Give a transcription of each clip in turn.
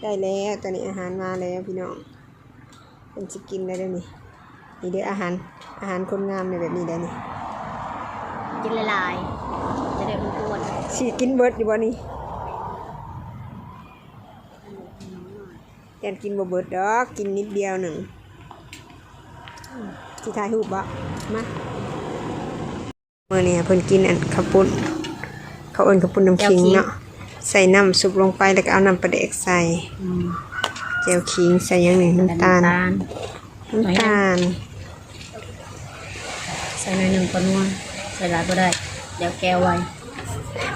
ໄດ້ແລ້ວ ຕອນນີ້ອາຫານມາແລ້ວພີ່ນ້ອງ ເພິ່ນຊິກິນແລ້ວເດ້ນີ້. ນີ້ເດີອາຫານ ອາຫານຄົນງາມແບບນີ້ໄດ໋ນີ້ ກິນຫຼາຍໆ ຈະໄດ້ອ້ວນໆ. ຊິກິນເບິດຢູ່ບໍ່ນີ້? ຢ້ານກິນບໍ່ເບິດດອກ ກິນນິດດຽວໜຶ່ງ. ຊິຖ່າຍຮູບບໍ່? ມາ. ມື້ນີ້ເພິ່ນກິນອັນເຂົ້າປຸ້ນ ເຂົາເອີ້ນເຂົ້າປຸ້ນນ້ຳຂິງເນາະ ແຈ່ວຂິງ ໃສ່ນ້ຳຊຸບລົງໄປ ແລ້ວກໍເອົານ້ຳປາແດກໃສ່ ອືມ ແຈ່ວຂິງ ໃສ່ຫຍັງນີ້ ນ້ຳຕານ ນ້ຳຕານ ນ້ຳຕານ ໃສ່ໜ້ອຍໜຶ່ງກໍນົວ ໃສ່ຫຼາຍບໍ່ໄດ້ ດຽວແກ້ວໄວ.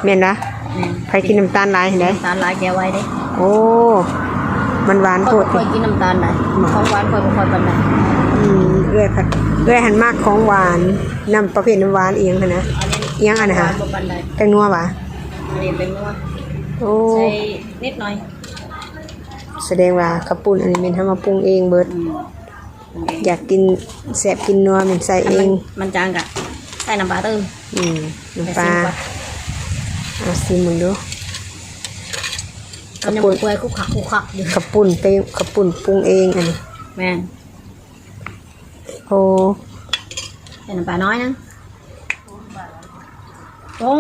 ແມ່ນຫວາ? ແມ່ນ. ໃຜກິນນ້ຳຕານຫຼາຍຫັ້ນໃດ໋ ນ້ຳຕານຫຼາຍແກ້ວໄວເດ້. ໂອ້ ມັນຫວານໂພດ ຂ້ອຍບໍ່ຄ່ອຍກິນນ້ຳຕານໃດ໋ ບໍ່ ຂອງຫວານຂ້ອຍບໍ່ຄ່ອຍປານໃດ. ອືມ ເອື້ອຍພັດ ເອື້ອຍຫັ້ນມັກຂອງຫວານ ນ້ຳປະເພດນ້ຳຫວານອີ່ຫຍັງຫັ້ນນະ ອັນນີ້ ອີ່ຫຍັງຫັ້ນນະ ຫວານບໍ່ປານໃດ ແປ້ງນົວຫວາ? ອັນນີ້ແປ້ງນົວ ໂອ້ ໃສ່ນິດໜ້ອຍ ສະແດງວ່າເຂົ້າປຸ້ນອັນນີ້ແມ່ນເຮົາມາປຸງເອງເບິດ ອືມ. ຢາກກິນແຊບກິນນົວແມ່ນໃສ່ເອງ ມັນ ມັນຈາງກະໃສ່ນ້ຳປາຕື່ມ ອືມ ນ້ຳປາ ເອົາຊິມເບິ່ງດູ ມັນຍັງບໍ່ເປື່ອຍຄຸກຄັກຄຸກຄັກຢູ່ ເຂົ້າປຸ້ນໄປ ເຂົ້າປຸ້ນປຸງເອງອັນນີ້ ແມ່ນ ໂອ້ ໃສ່ນ້ຳປານ້ອຍໜຶ່ງ. ໂອ້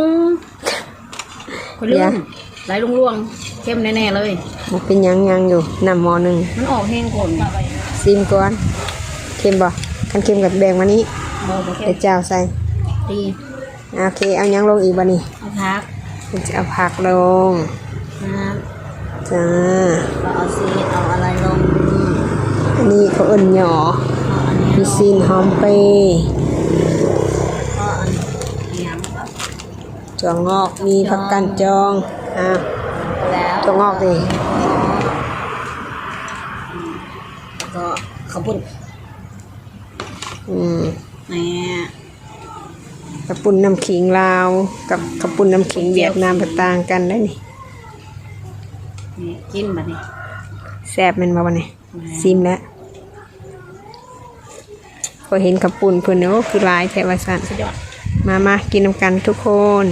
ຂ້ອຍລືມ ຫຼາຍຫຼວງໆ ເຄັມແນ່ໆເລີຍ ບໍ່ເປັນຫຍັງ ຍັງຢູ່ ນ້ຳໝໍ້ໜຶ່ງ ມັນອອກແຮງໂພດ ຊີມກ່ອນ ເຄັມບໍ່? ຄັນເຄັມກໍແບ່ງມານີ້ ບໍ່ ບໍ່ເຄັມ ເອົາຈາວໃສ່ ດີ ໂອເຄ ເອົາຫຍັງລົງອີກບັດນີ້? ເອົາຜັກ ເພິ່ນຊິເອົາຜັກລົງ ອ່າ ຈ້າ ກໍເອົາຊີ້ນ ເອົາອະໄລລົງ ອັນນີ້ເຂົາເອີ້ນຫຍໍ້ ເອົາອັນນີ້ ມີຊີ້ນຫອມເປ ເອົາອັນຫຍັງ ຖົ່ວງອກ ມີຜັກກ້ານຈອງ ອ່າ ແລ້ວ ຖົ່ວງອກນີ້ ແລ້ວກໍເຂົ້າປຸ້ນ ອືມ ແນ່ ເຂົ້າປຸ້ນນ້ຳຂິງລາວກັບເຂົ້າປຸ້ນນ້ຳຂິງຫວຽດນາມ ກໍຕ່າງກັນໄດ໋ນີ້ ນີ້ ກິນບັດນີ້ ແຊບແມ່ນບໍ່ບັດນີ້? ແມ່ນ ຊີມແລ້ວ ຂ້ອຍເຫັນເຂົ້າປຸ້ນເພິ່ນ ໂອ້ ຄືຫຼາຍແທ້ວ່າຊັ້ນ ສຸດຍອດ ມາ ມາກິນນຳກັນທຸກຄົນ.